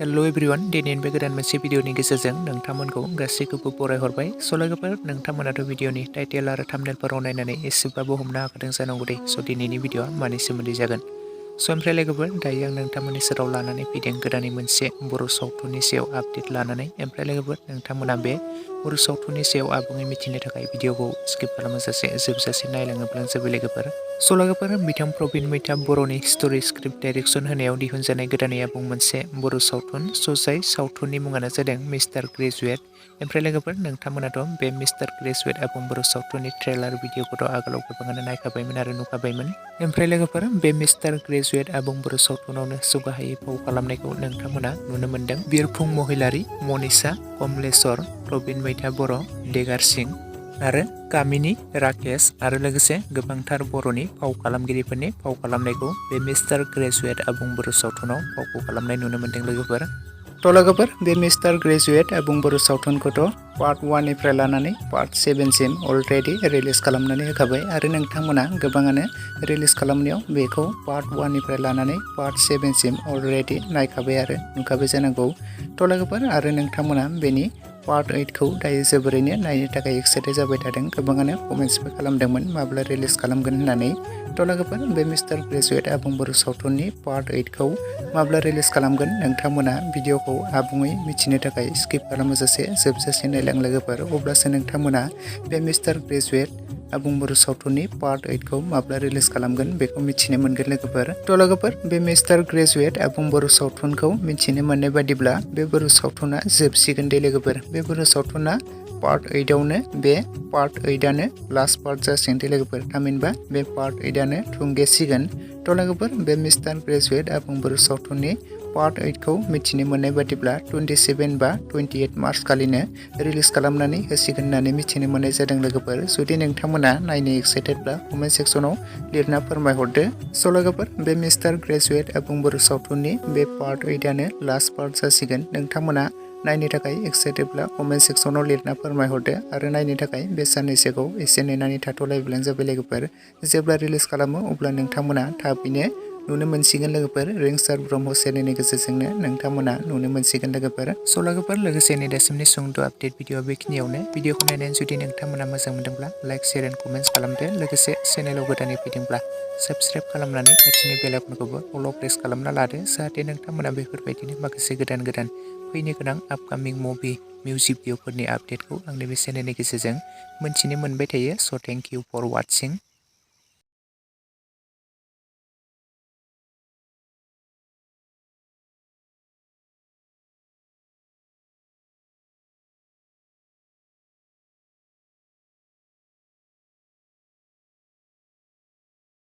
Hello everyone दिनैनि बे गोदान मोनसे भिडिअनि गेजेरजों नोंथांमोनखौ गासैखौबो बरायहरबाय। सलायगोफोर नोंथांमोनाथ' भिडिअनि टाइटेल आरो थाम्बनेलफोराव नायनानै एसेबाबो हमनो हाखादों जानांगौ दे। स' दिनैनि भिडिअआ मानि सोमोन्दै जागोन। स' ओमफ्राय लोगोफोर दायो आं नोंथांमोननि सेराव लानानै फैदों गोदानै मोनसे बर' सावथुननि सायाव आपडेट लानानै। ओमफ्राय लोगोफोर नोंथांमोना बे बर' सावथुननि सायाव आबुङै मिथिनो थाखाय भिडिअखौ स्किप खालामाजासे जोबजासे नायलाङोब्लानो जाबाय लोगोफोर। स' लोगोफोर बिथां प्रबिन मैथा बर'नि स्ट'रि स्क्रिप्ट डाइरेक्सन होनायाव दिहुनजानाय गोदानै आबुं मोनसे बर' सावथुन। स' जाय सावथुननि मुङानो जादों मिस्टार ग्रेजुएट। ओमफ्राय लोगोफोर नोंथांमोनाथ' बे मिस्टार ग्रेजुएट आबुं बर' सावथुननि ट्रेलार भिडिअखौथ' आगोलाव गोबाङानो नायखाबायमोन आरो नुखाबायमोन। ओमफ्राय लोगोफोर बे मिस्टार ग्रेजुएट आबुं बर' सावथुनावनो जौगाहायै फाव खालामनायखौ नोंथांमोना नुनो मोन्दों। बिरफुं महिलारि, मनिषा, कमलेश्वर, प्रबिन मैथा बर', देगार सिं आरो कामिनी राकेश आरो लोगोसे गोबांथार बर'नि फाव खालामगिरिफोरनि फाव खालामनायखौ बे मिस्टार ग्रेजुएट आबुं बर' सावथुनाव फावखौ खालामनाय नुनो मोन्दों लोगोफोर। थ' लोगोफोर बे मिस्टार ग्रेजुएट आबुं बर' सावथुनखौथ' पार्ट 1निफ्राय लानानै पार्ट 7सिम अलरेडि रिलिज खालामनानै होखाबाय आरो नोंथांमोना गोबाङानो रिलिज खालामनायाव बेखौ पार्ट 1निफ्राय लानानै पार्ट 7सिम अलरेडि नायखाबाय आरो नुखाबाय जानांगौ। थ' लोगोफोर आरो नोंथांमोना बेनि पार्ट 8खौ दायो जोबोरैनो नायनो थाखाय एक्साइटेड जाबाय थादों। गोबाङानो कमेन्ट्सबो खालामदोंमोन माब्ला रिलिज खालामगोन होननानै। थ' लोगोफोर बे मिस्टार ग्रेजुएट आबुं बर' सावथुननि पार्ट 8खौ माब्ला रिलिज खालामगोन नोंथांमोना भिडिअखौ आबुङै मिथिनो थाखाय स्किप खालामाजासे जोबजासे नायलां लोगोफोर। अब्लासो नोंथांमोना बे मिस्टार ग्रेजुएट आबुं बर' सावथुननि पार्ट 8खौ माब्ला रिलिज खालामगोन बेखौ मिथिनो मोनगोन लोगोफोर। थ' लोगोफोर बे मिस्टार ग्रेजुएट आबुं बर' सावथुनखौ मिथिनो मोननाय बादिब्ला बे बर' सावथुना जोबसिगोन दे लोगोफोर। बे बर' सावथुना पार्ट 8आवनो बे पार्ट 8आनो लास्ट पार्ट जासिगोन दे लोगोफोर। थामहिनबा बे पार्ट 8आनो थुंगेसिगोन। थ' लोगोफोर बे मिस्टार ग्रेजुएट आबुं बर' सावथुननि पार्ट 8खौ मिथिनो मोननाय बादिब्ला 27 बा 28 मार्च खालिनो रिलिज खालामनानै होसिगोन होननानै मिथिनो मोननाय जादों लोगोफोर। जुदि नोंथांमोना नायनो एक्साइटेडब्ला कमेन्ट सेक्सनाव लिरना फोरमायहरदो। स' लोगोफोर बे मिस्टार ग्रेजुएट आबुं बर' सावथुननि बे पार्ट 8आनो लास्ट पार्ट जासिगोन। नोंथांमोना नायनो थाखाय एक्साइटेडब्ला कमेन्ट सेक्सनाव लिरना फोरमायहरदो आरो नायनो थाखाय बे साननैसोखौ एसे नेनानै थाथ'लायब्लानो जाबाय लोगोफोर। जेब्ला रिलिज खालामो अब्ला नोंथांमोना थाबैनो नुनो मोनसिगोन लोगोफोर। रिंसार ब्रह्म चेनेलनि गेजेरजोंनो नोंथांमोना नुनो मोनसिगोन लोगोफोर। स' लोगोफोर लोगोसेनो दासिमनि सुंद' आपडेट भिडिअ बेखिनियावनो। भिडिअखौ नायनानै जुदि नोंथांमोना मोजां मोनदोंब्ला लाइक शेयार एन्ड कमेन्ट्स खालामदो। लोगोसे चेनेलाव गोदानै फैदोंब्ला साबस्क्राइब खालामनानै खाथिनि बेल आइकनखौबो अल प्रेस खालामना लादो। जाहाथे नोंथांमोना बेफोरबायदिनो माखासे गोदान गोदान फैनो गोनां आपकामिं मुभि मिउजिक भिडिअफोरनि आपडेटखौ आंनि बे चेनेलनि गेजेरजों मोनथिनो मोनबाय थायो। स' थेंक इउ फर वाचिं।